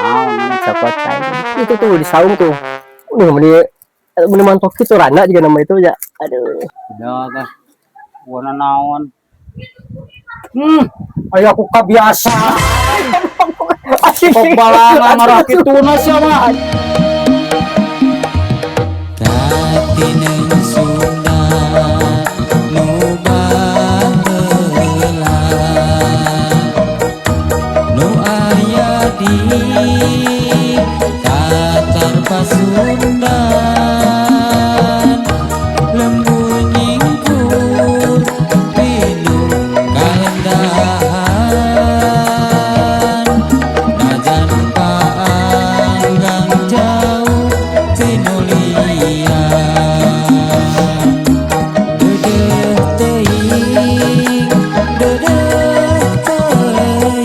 Naon mana cokot tai. Itu tuh di saung tuh. Udah meni meni mantok itu rana juga nama itu ya. Aduh. Udah teh. Warna naon? Aya ku kabiasa. Kok balangan marah kituna sia mah. Katineng Sunda nu baheula nu aya di Tatar Pasundan lembur nyingkur pinuh kaendahan najan paanggang jauh ti nu lian deudeuh teuing deudeuh teuing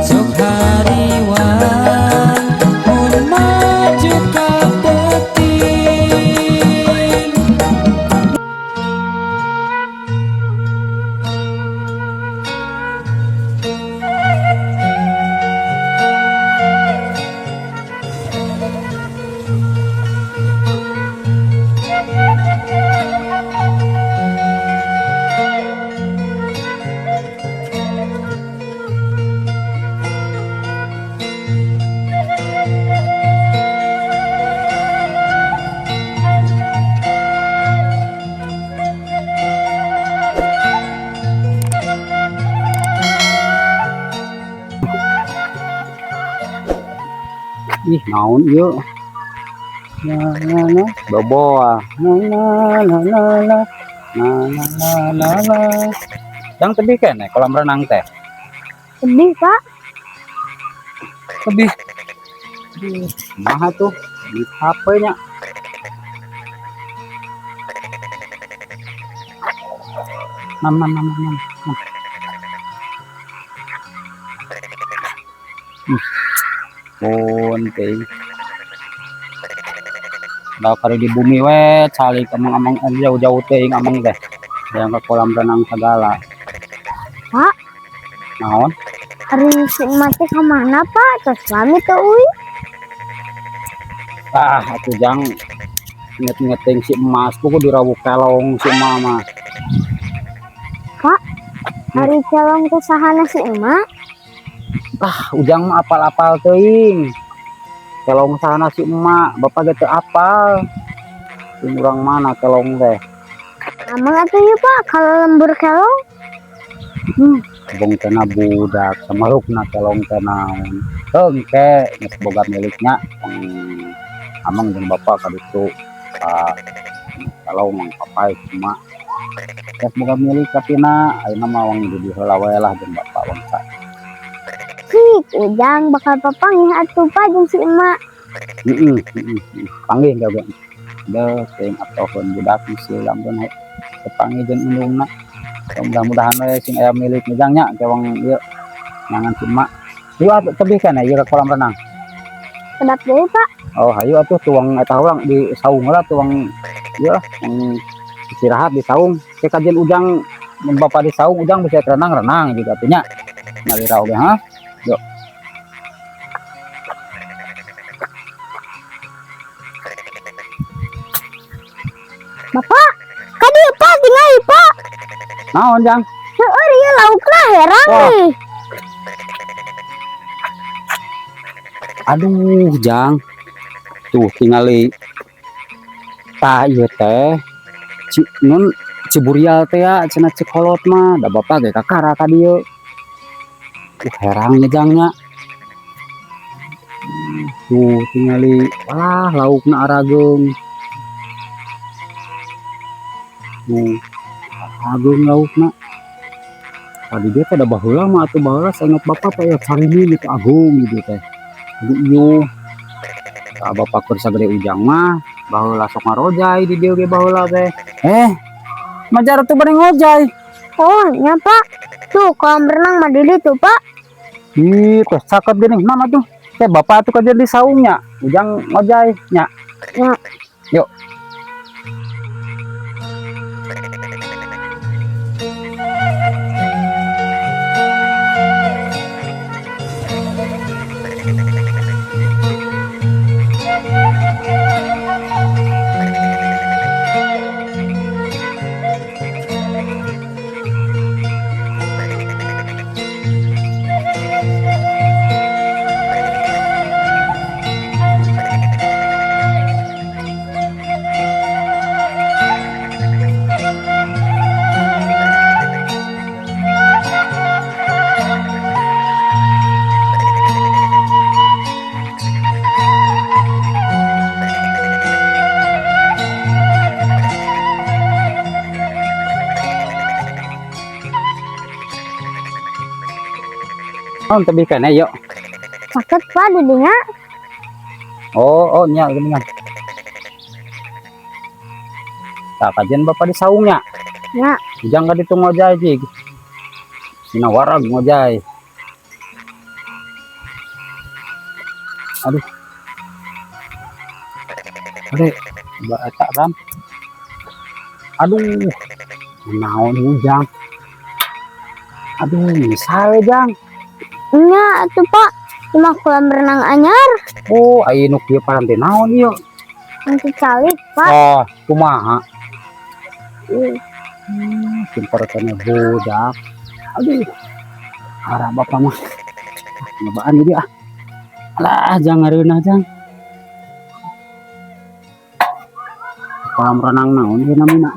sok hariwang mun maju ka peuting. Ih, naon ieu? Na na na, boboa. Na na na na na. Na na na na na. Yang tebih keneh kolam renang teh. Sedih, Pak. Tebih. Aduh, kumaha tuh? Di HP nya. Nam nam nam nam. Nam. Pun teuing. Da kari di bumi we calik amang-amang jauh-jauh teuing amang teh. Yang ke kolam renang segala. Pak. Naon? Ari si emak teh ka mana, Pak? Tos lami teu euy. Ah, atuh jang inget-inget teuing si emas puguh dirawuh kelong si emak mah. Pak, ari kelong teh sahana si emak? Ah, ujang mah apal-apal teuing. Kelong sahana si emak, bapak ge teu apal. Ini urang mana kelong teh? Amang atuh ieu, Pak, kalau lembur kelong. Bong teh budak, samarukna kelong teh naon. Hengke geus boga miliknya. Amang jeung bapak ka ditu ka kelong mang papai emak. Geus boga milik kapina, ayeuna mah wang di heula we lah jeung bapak wangsa. Cik, ujang bakal papanggih atuh Pak jeung si emak. Heeh, heeh, heeh. Panggih gawe. Deuh teuing atoheun budak geus lamun kepanggih jeung indungna. Mudah-mudahan we sing aya milik ujang nya kewang ieu nangan si emak. Ieu atuh tebih keneh ieu ka kolam renang. Kedap deui, Pak. Oh, hayu atuh tuang eta urang di saung heula tuang ieu lah, yang istirahat di saung. Ke kajian ujang mun bapak di saung ujang bisa renang-renang juga atuh nya. Nalira oge ha. Yuk. Bapak, ka dieu Pak tingali Pak. Naon jang? Seueur ieu laukna herang Wah. nih. Aduh, jang. Tuh tingali. Tah ieu teh. Nun Ciburial teh ya cenah cek kolot mah, da bapak ge kakara ka dieu. Herang nya jang nya. Tuh tingali, walah laukna arageung. Tuh, arageung laukna. Tadi dia teh da baheula mah atuh baheula sainget bapak teh ya carimin itu agung gitu teh. Aduh ieu. Tah bapak keur sagede ujang mah baheula sok ngarojai di dieu ge baheula teh. Majar tuh bari ngojai. Oh, nya Pak. Tuh kolam renang mah di ditu, Pak. Ih, tos cakep geuning. Mana tuh? Teh bapak tuh kerja di saungnya. Ujang ngojai nya. Ya. Yuk. Naon tebih keneh yuk. Caket Pak di dinya. Oh, oh nya geuningan. Tah kajian bapak di saungnya. Nya. Ujang ka ditu ngojay jig. Sina warag ngojay. Aduh. Aduh, eta ram. Aduh. Naon ujang. Aduh, misalnya jang. Nya atuh Pak. Cuma kolam renang anyar. Oh, aya nu kieu paranti naon ieu? Nanti calik Pak. Oh, kumaha? Pinter kana budak. Aduh. Arah bapak mah. Nyobaan jadi ah. Alah, jangan ngareunah jang. Kolam renang naon ieu namina?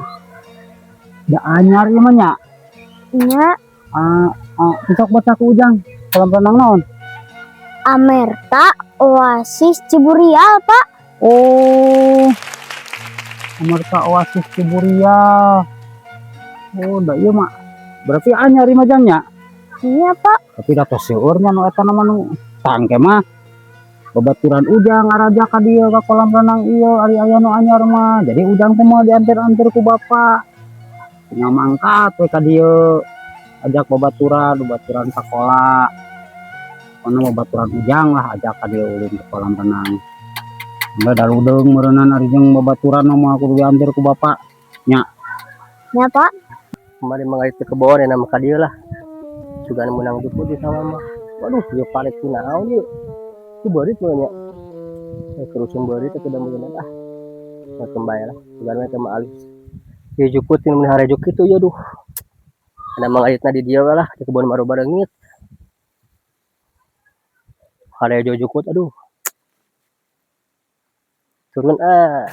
Da anyar ieu mah nya. Nya. Ah, ah, sok baca ku ujang. Kolam renang naon? Amerta Oasis Ciburial Pak. Oh. Amerta Oasis Ciburial. Oh, da ieu mah. Berarti anyar ieu mah jang nya. Iya Pak. Tapi da tos seueur nya nu eta mah nu tangke mah. Babaturan ujang ngaraja ka dieu ka kolam renang ieu ari aya nu anyar mah. Jadi ujang teh moal dianter-anter ku bapak. Tinggal mangkat we ka dieu. Ajak babaturan, babaturan sakola. Pokona babaturan ujang lah ajak ka dieu ulin ke kolam renang. Enggak darudeung meureunnan ari jeung babaturan mah kudu dianter ku bapak. Nya. Nya Pak. Kemarin mangait ke kebon ya nama ka dieu lah. Sugan menang juput di sama mah. Waduh, ieu palit ku naon ieu. Ku beurit mah nya. Kerusun beurit teh kudu meureunnan ah. Nah, kembali lah. Sugan mah teh mah alus. Ieu jukut mun harejo kitu ieu duh. Ada mangaitna di dieu lah di kebon maru bareungit. Harejo jukut aduh. Turun ah.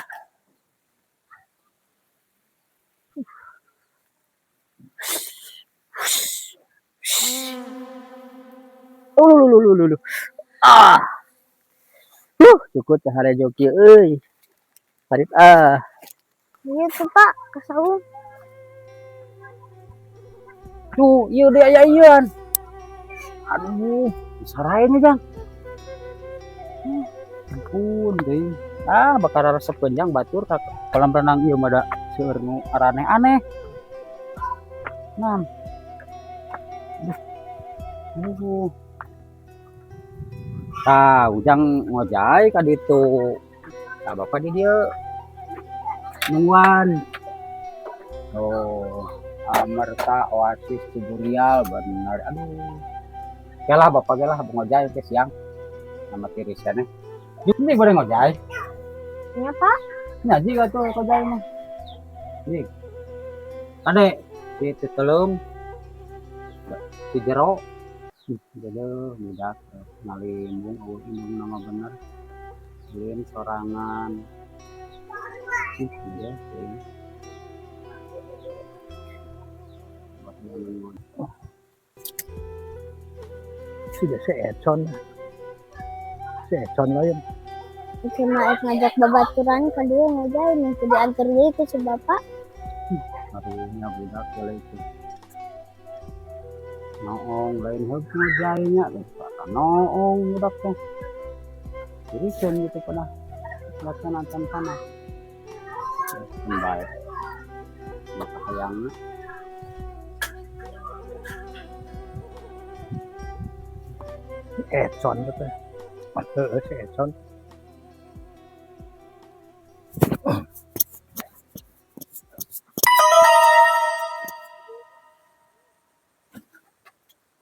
Ulululululu. Ah. Huh, jukut teh harejo kieu euy. Harit ah. Iya tuh Pak, ke saung. Tuh, ieu deui aya ieuan. Aduh, sarae nih jang. Ampun deui. Ah, bakal resep jang batur ka kolam renang ieu mah da seueur nu araneh-aneh. Nah. Aduh. Aduh. Tah, ujang ngojay ka ditu. Tah bapak di dieu. Nungguan. Oh, Amerta Oasis Ciburial bener. Aduh. Oke lah bapak ge lah ngojay ke siang. Nama tirisnya. Ini boleh ngojay. Nya Pak. Nya jiga tuh ngojay mah. Nih. Ade di tetelung di jero. Jadi budak ngalimbung eueuh indung nama bener. Ulin sorangan. Ih, iya, iya. Sudah si Edson. Si Edson lah ya. Cuma ngajak babaturan ka dieu ngojay nih kudu diantar deui ku si bapak. Karunya budak boleh itu. Noong lain heug ngojaynya, lupa noong budak teh. Jadi sen gitu pada latihan acan tanah. Baik. Maka hayangna. Edson gitu. Heeh, si Edson.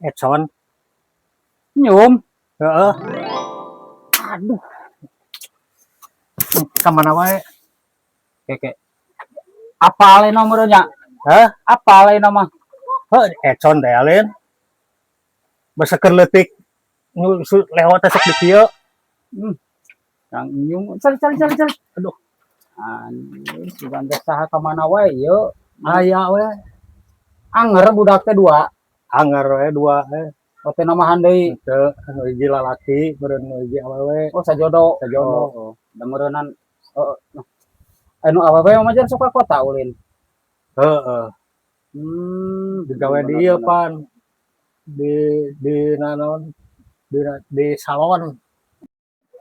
Edson. Nyum. Heeh. Aduh, Ka mana wae? Keke. Apa lain nomornya? Hah? Apa lain nama? Heuh, econ teh alin. Basa keur leutik nu lewat teh sok di kieu. Kang Nyung, cari cari cari cari. Aduh. Anjir, sugan teh saha ka mana wae ieu? Aya we. Anger budak teh dua. Anger we dua eh. Oh, teh namahan deui. Teu, anu hiji lalaki, meureun nu hiji awewe. Oh, sajodo. Sajodo. Oh, da meureunan, oh, nah. Anu awewe mah jangan suka kota ulin. Heeh. Digawe di ieu pan. Di naon? Di salon.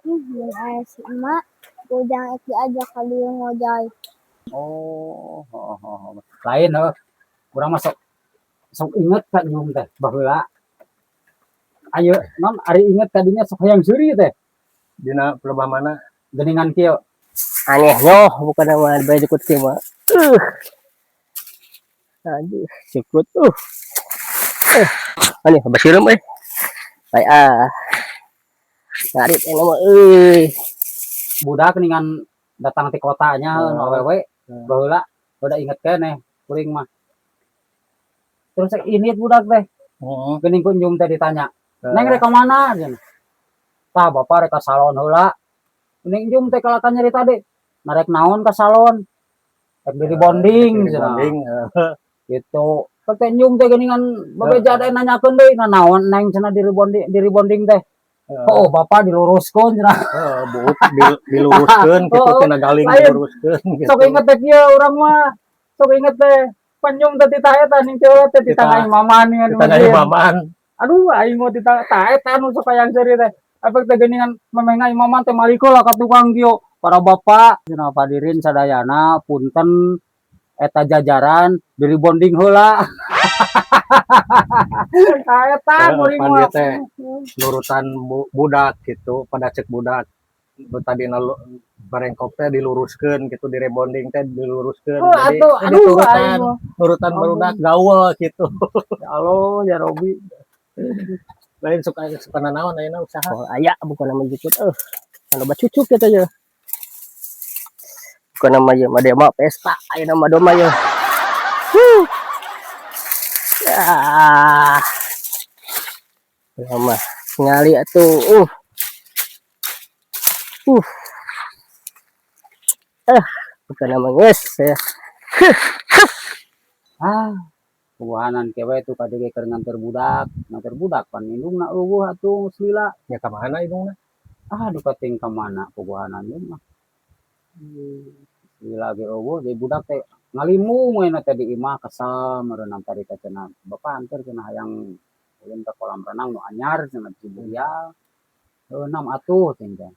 Mun aya si emak, ujang ek diajak ka dieu ngojay. Oh. Lain heuh. Urang mah sok sok inget ka Nyung teh baheula. Ayo, non ari inget tadinya sok hayang seuri teh. Dina pelebah mana? Geuningan kieu. Aneh nyoh bukan nama bae jukut kieu mah. Aduh, jukut. Aneh basireum euy. Bae ah. Ngarit engah mah euy. Budak geuningan datang ti kotanya nu awewe baheula udah inget keneh kuring mah. Terus ini budak teh geuning kunjung teh ditanya, "Neng, rek ka mana?" cenah. "Tah, bapak rek ka salon heula." Geuning Jung teh kalahkan nyarita tadi. "Narek naon ka salon?" "Rek di rebonding," cenah. Rebonding. Gitu. Teh Jung teh geuningan babeja teh nanyakeun deui, "Nah, naon, Neng?" cenah, di rebonding teh. "Oh, bapak diluruskeun," cenah. Heeh, buuk diluruskeun kitu tina galing Lain. Diluruskeun gitu. Sok inget teh kieu urang mah. Sok inget teh. Penyum teh titah eta ning teh teh titah imaman ngan Titah masjid. Imaman. Aduh, aing mau titah tah eta nu sok hayang seuri teh. Efek teh geuningan memengna imaman teh maliko lah ka tukang kieu. "Para bapak, cenah, hadirin sadayana, punten, eta jajaran di rebonding heula." Tah eta kuring Pan mah. Ieu teh nurutan budak gitu, pada cek budak. Nu tadina barengkok teh diluruskeun gitu, di rebonding teh diluruskeun. Oh, Jadi atuh, jadi aduh, turutan, aing mah. Nurutan barudak gaul gitu. Ya Allah, ya Robi. Lain suka suka nanaon ayeuna usaha? Oh, aya bukan nama jukut eh. Anu bacucuk kita ya. Bukan nama ya, mah mah pesta aya nama doma ya. Huh. Ya. Nama ngali atuh. Bukan nama geus ya. Ah, puguhanan kewe tuh kade ge keur nganter budak, nganter budak pan indungna euweuh atuh geus lila. Ya ka mana indungna? Ah, duka ting ka mana puguhanan ieu mah. Lila ge euweuh, jadi budak teh ngalimung we na teh di imah, kesel meureunang tadi teh cenah. "Bapak anter," cenah, "hayang ulin ka kolam renang nu anyar," cenah, "Ciburial." "Heuh, nam atuh," cing teh.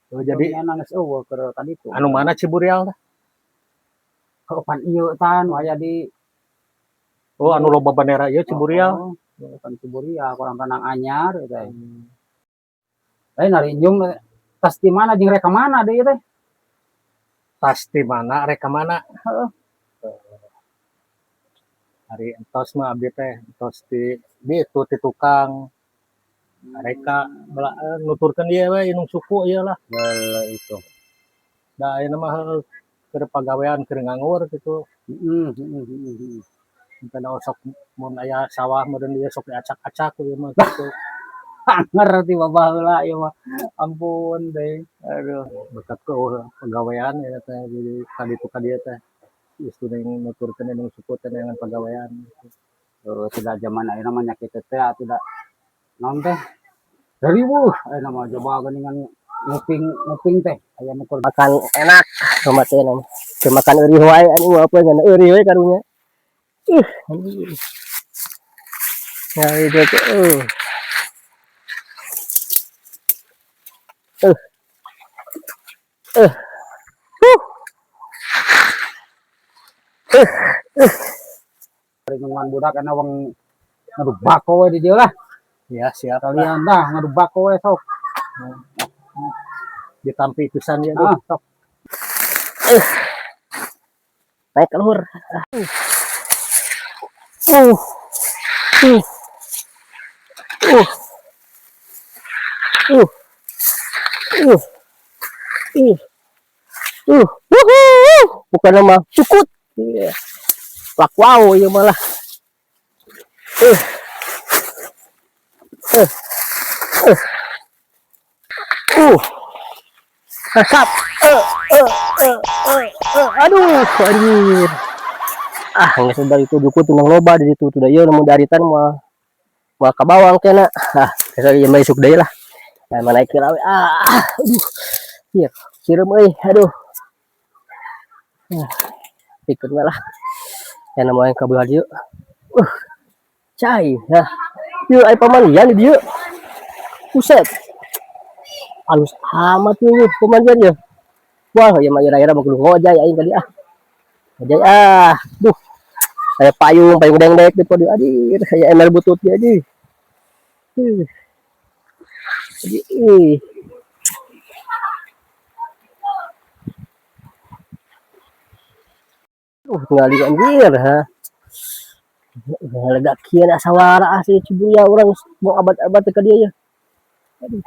Oh, jadi Jadi geus euweuh keur tadi tuh. Anu mana Ciburial teh? Heuh, pan ieu tah nu aya di Oh, anu loba bandera ieu Ciburial. Oh, kan Ciburial kolam renang anyar ieu teh. Lain ari Injung tas di mana jeung rek ka mana deui teh? Tas di mana rek ka mana? Heeh. Ari entos mah abdi teh entos di itu ti tukang mereka bela, nuturkeun ieu we indung suku ieu lah. Beuh itu. Da ayeuna mah heueuh keur pagawean keur nganggur gitu. Heeh. Kana sok mun aya sawah meureun ieu sok diacak-acak ieu mah gitu. Ngerti baheula ieu mah. Ampun deui. Aduh, bekat ke pagawean ya teh jadi ka ditu ka dieu teh. Geus kuring nuturkeun indung suku teh neangan pagawean gitu. Heuh, tidak zaman ayeuna mah nya kitu teh tidak naon teh. Riweuh ayeuna mah coba geuningan nguping nguping teh aya nu keur Makan enak rumah teh nama. Teu makan eurih wae anjing apa ngan eurih we karunya. Anjing. Nah, itu tuh. Huh. Nungguan budak kana wong ngadu bako we di dieu lah. Ya, siap lah. Kalian dah ngadu bako we sok. Ditampi pisan ya, duh. Ah, sok. Naik ke luhur. Uh. Uh. Wuhu. Bukan nama cukut. Iya. Lak wow ieu malah. Uh. Uh. Uh. Uh. Resap. Aduh, anjir. Ah, geus dari itu jukut tunang loba di ditu tuh da ieu mun daritan moal moal kabawang kena. Ah, geus ieu mah isuk deui lah. Nah, mana naik we. Ah, aduh. Ieu, sireum euy, aduh. Ah, pikeun we lah. Ya nama yang kabelah dieu. Cai, ya. Ieu aya pamandian di dieu. Buset. Halus amat ieu pemandian ya. Wah, ieu mah ira-ira mah kudu ngojay aing tadi ah. Ngojay ah. Duh. Aya payung, payung dengdek di dieu anjir, aya emel butut dia anjir. Ih. Tingali anjir ha. Lega kieu asa wara asli Cibuya urang mau abad-abad teh ka dieu ya. Aduh.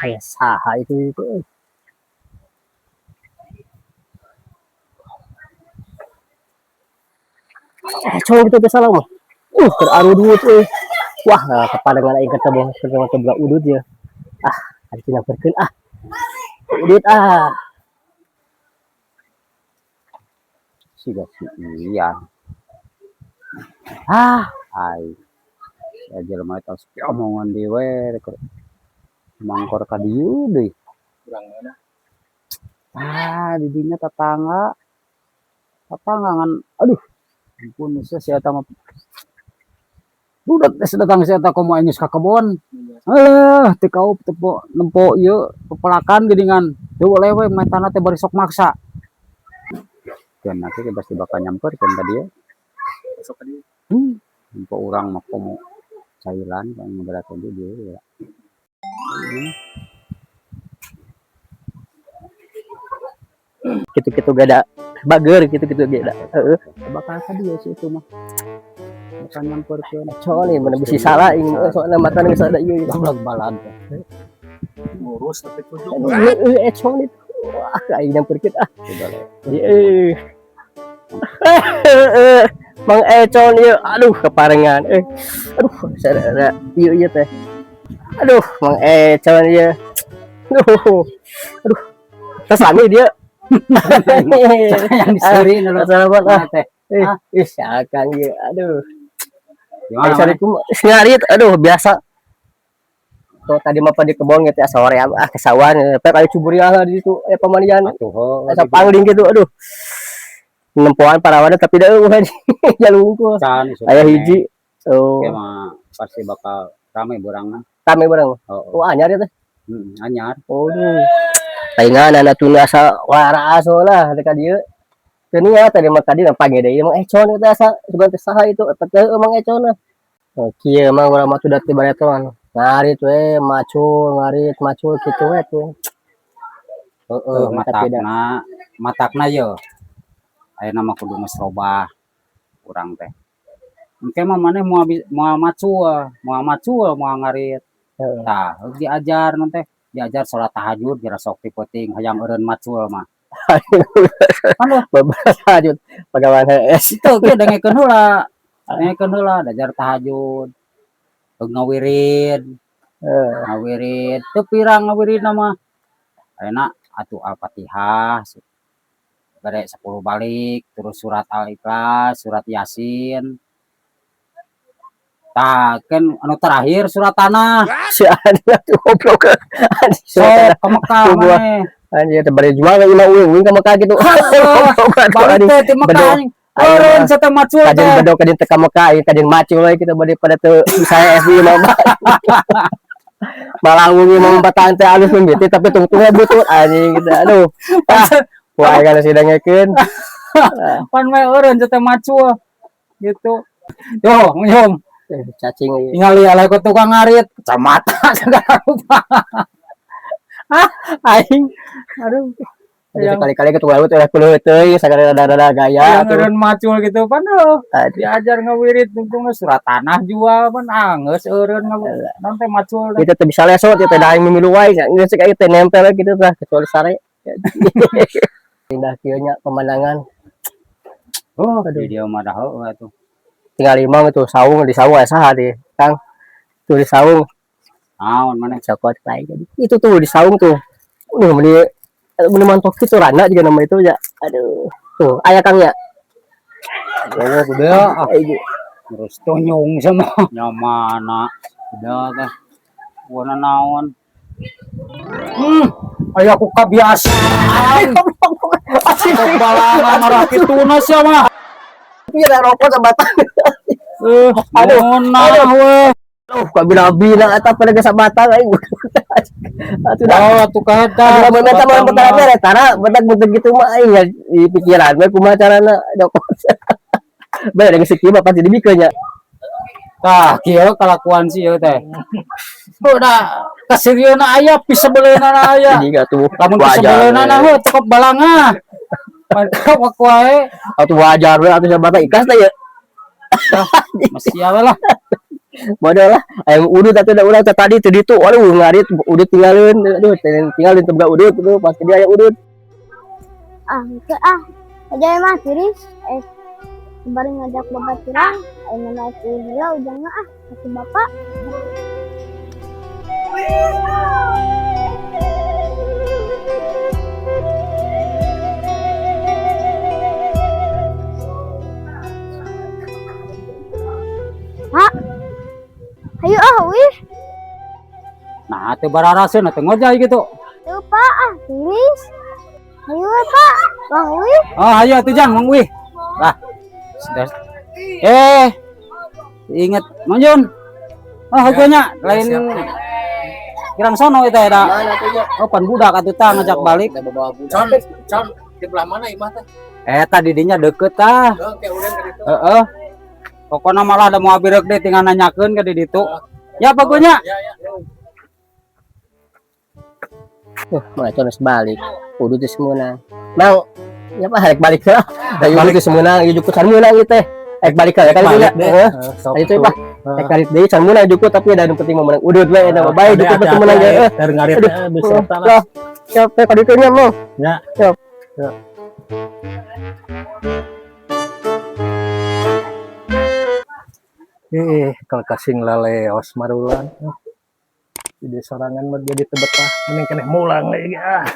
Aya saha itu itu. Cowok gitu teh salah mah. Keur arudut euy. Wah, kapadangan aing ketemu ketemu teu udut ya. Ah, ari nyamperkeun ah. Udut ah. Siga si Ian. Ah, ai. Ya jelema eta geus omongan deui we mangkor ka dieu deui. Urang mana? Ah, di dinya tetangga. Tetangga ngan aduh. Ampun geus si eta mah. Budak geus datang si eta komo aing geus ka kebon. Alah, teu kaup teu nempo ieu pepelakan geuningan. Teu lewe matana teh bari sok maksa. Keun nanti pasti bakal nyamperkeun ka dieu. Sok ka dieu. Nempo urang mah komo cailan aing berat di dieu ya. Kitu-kitu gada bager kitu-kitu ge da. Heeh. Bakal ka dieu si itu mah. Bakal nyamperkeun. Col ieu mana bisi salah aing soalna matana geus ada ieu. Goblok balad teh. Ngurus tapi tujuh. Heeh, ecol itu. Wah, aing nyamperkeun ah. Udah le. Heeh. Mang Econ ieu, aduh keparengan. Aduh, sada ieu ieu teh. Aduh, Mang Econ ieu. Aduh. Aduh. Tas lami dia. Yang diseri nu Assalamualaikum. ah teh. Ih, akang ieu. Aduh. Gimana? Assalamualaikum. Ngarit, aduh biasa. Tuh tadi mah di kebon gitu ya sore ah kesawan pep aya cuburiah lah di situ aya pemandian. Atuh heuh. Asa pangling gitu aduh. Nempoan parawana tapi da eueuh jalung hungkul. Can isuk Aya keneh. Hiji. Oh, Oke mah pasti bakal rame borangna. Rame bareng. Heeh. Oh, anyar ya teh. Heeh, anyar. Oh. Palingan anak tuna asa waraas lah dekat dieu. Teu niat tadi mah tadi pagi deui Mang Econ teh asa sugan teh saha itu eta teh Mang Econ lah. Oh, kieu mah urang mah tuh da teh bareton. Ngarit we macul, ngarit macul kitu we tuh. Heeh, Tapi da matakna matakna ye. Ayeuna mah kudu geus robah urang teh. Engke mah maneh moal moal macul, moal macul, moal ngarit. Heeh. Tah, diajar teh, diajar salat tahajud geura sok ti peuting hayang eureun macul mah. Kan Beberapa tahajud pagawean HS. Teu ge dengekeun heula. Dengekeun heula diajar tahajud. Ngawirid, Heeh. ngawirid. Teu pirang ngawiridna mah. Ayeuna atuh Al-Fatihah bare 10 balik, terus surat Al-Ikhlas, surat Yasin. Tah, kan anu terakhir surat tanah. Si anjing atuh goblok. Anjing Sok ka Mekah Subuh. maneh. Anjir teh bari jual imah uing uing ka Mekah gitu. Goblok atuh Balik anjing. teh ti Mekah. Bedog. Anjing. Eureun sateh macul Kajian teh. bedog kajian teh ka Mekah ieu kajian macul we kita bade pada teu saya FB mah. Malah wengi mah batan teh alus mimiti tapi tungtungnya butut anjing gitu. Aduh. Ah, wah kan si dengekeun. Pan we eureun sateh macul. Gitu. Yo, nyum. Cacing ieu. Tingali alai ku tukang ngarit, kacamata segala rupa. Ah, aing. Aduh. Aduh, sekali-kali ke tukang urut ulah kulo teuing sagala rada-rada gaya Yang tuh. eureun macul gitu pan oh, Aduh. diajar ngawirit tungtungna surat tanah jual pan anggeus eureun naon teh macul teh. Kita teh bisa lesot ya teh daeng mimilu wae geus kayak teh nempel gitu tah kecuali sare. Indah kieu nya pemandangan. Oh, Aduh. di dieu mah dah heueuh atuh. Tinggal imam itu saung di saung aya saha di Kang. Tuh di saung Naon maneh? Cokot lain jadi. Itu tuh di saung tuh. Beli beli mantok itu rana juga nama itu ya. Aduh. Tuh, aya Kang ya. Oh, udah ah. Ayo. Terus tonyong sama. Nya mana? Udah teh. Warna naon? Aya ku kabiasaan. Balangan marah kituna sia mah. Iya, rokok sama batang. Aduh, Aduh. we. Aduh, kabina-bina eta pada geus batang aing. Atuh dah. Oh, atuh kaeta. Aduh, lamun eta mah pertara mere tara, betak betak gitu mah aing ya di pikiran we kumaha carana joko. Bae da geus kieu mah pasti dibikeun nya. Tah, kieu kalakuan sih ieu teh. Udah kasirieuna aya, pisebeleunana aya. Jadi atuh Lamun wajar. pisebeleunana heuh teu balangah. Mantap aku wae. Atuh wajar we atuh sabata ikhlas teh ya. Masih we lah. Bodoh lah. Ayam udut atuh da urang teh tadi teu ditu. Aduh, ngarit udut tinggalin. Aduh, tinggalin teu boga udut tuh pasti dia aya udut. Ah, henteu ah. Aja mah tiris. Eh, bari ngajak babaturan, ayeuna mah euy heula ujangna ah, kata bapak. Pak. Hayu ah, wih. Nah, teu bararaseun teu ngojay gitu. Tuh, Pak, ah, tiris. Hayu we, Pak. Bang wih. Oh, hayu atuh Jang, Mang Wih. Lah. Sudah. Eh. Ingat, Mang Jun. Oh, hayu nya lain siap. kirang sono eta eta. Mana tuh nya? Oh, pan budak atuh tah ngajak balik. Con, con, di belah mana imah teh? Eta di dinya deket tah. Heuh, kayak udah ke ditu. Heeh. Pokoknya malah ada mau abireuk deh tinggal nanyakeun ke di ditu. Ya bagunya. Ya, ya. Tuh, mah geus balik. Udut geus meunang. Mang, ya Pak, rek balik heula. Da udut geus meunang, ieu jukut can meunang ieu teh. Rek balik heula kali Balik nya. deh. Heeh. Sok Ayo tuh, tuh. Pak. Rek balik deui can meunang jukut tapi ada nu penting mah meunang udut we eta mah bae jukut mah meunang ge. Heuh. Dari ngarit Aduh. bisa eta lah. Lah, siap teh kaditu nya mah. Ya. Siap. Ya. Eh, kalau kasing laleos marulan. Jadi sorangan mah jadi teu betah, mending keneh mulang lagi ah.